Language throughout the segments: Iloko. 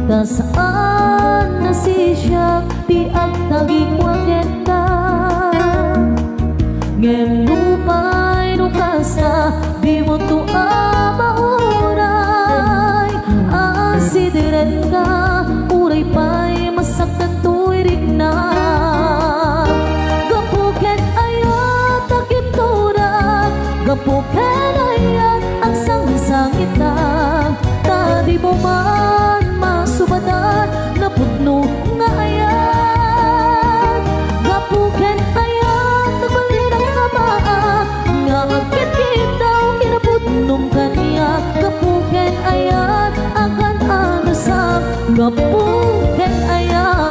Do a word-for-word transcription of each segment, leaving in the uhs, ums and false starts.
Ta saan a sisiak ti agtagikua kenka. Ngem nupay no kasta, dimonto a mauray. Asidirenka, uray pay masaktan toy rikna. Gapu ken ayat a kimturak, gapu ken ayat agsangsangitak, ta dimo man masubadan napudno nga ayat. Gapu ken ayat, nagbalinak nga maak, nga agkitkitaw kinapudnom kaniak. Gapu ken ayat, agan-anusak, gapu ken ayat.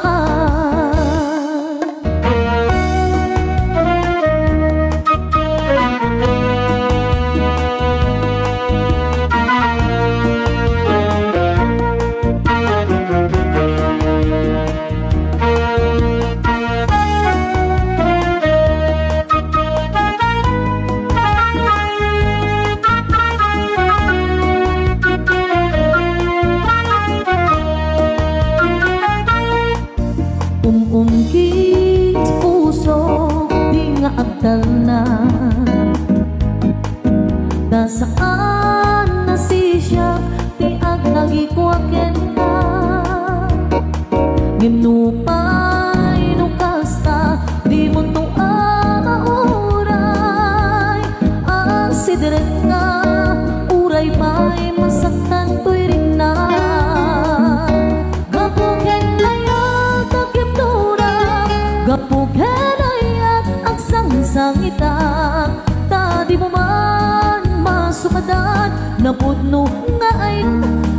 Um-umkit ti pusok, di nga agtalna. Ta saan a sisiak ti agtagikua kenka. Ngem nupay no kasta, dimonto a mauray. Asidirenka, uray pay masaktan toy rikna. Gapu ken ayat a kimturak, gapu ken ayat agsangsangitak, ta dimo man masubadan napudno nga ay-,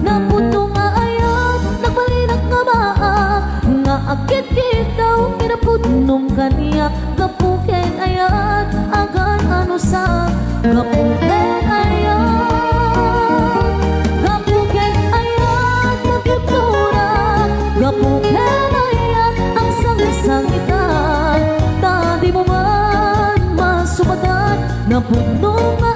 napudno nga ayat, nagbalinak nga maak, nga agkitkitaw kinapudnom kaniak. Gapu ken ayat, agan-anusak, gapu ken ayat, gapu ken ayat, nagtuturak, gapu ken ayat, agsangsangitak, ta dimo man masubadan napudno nga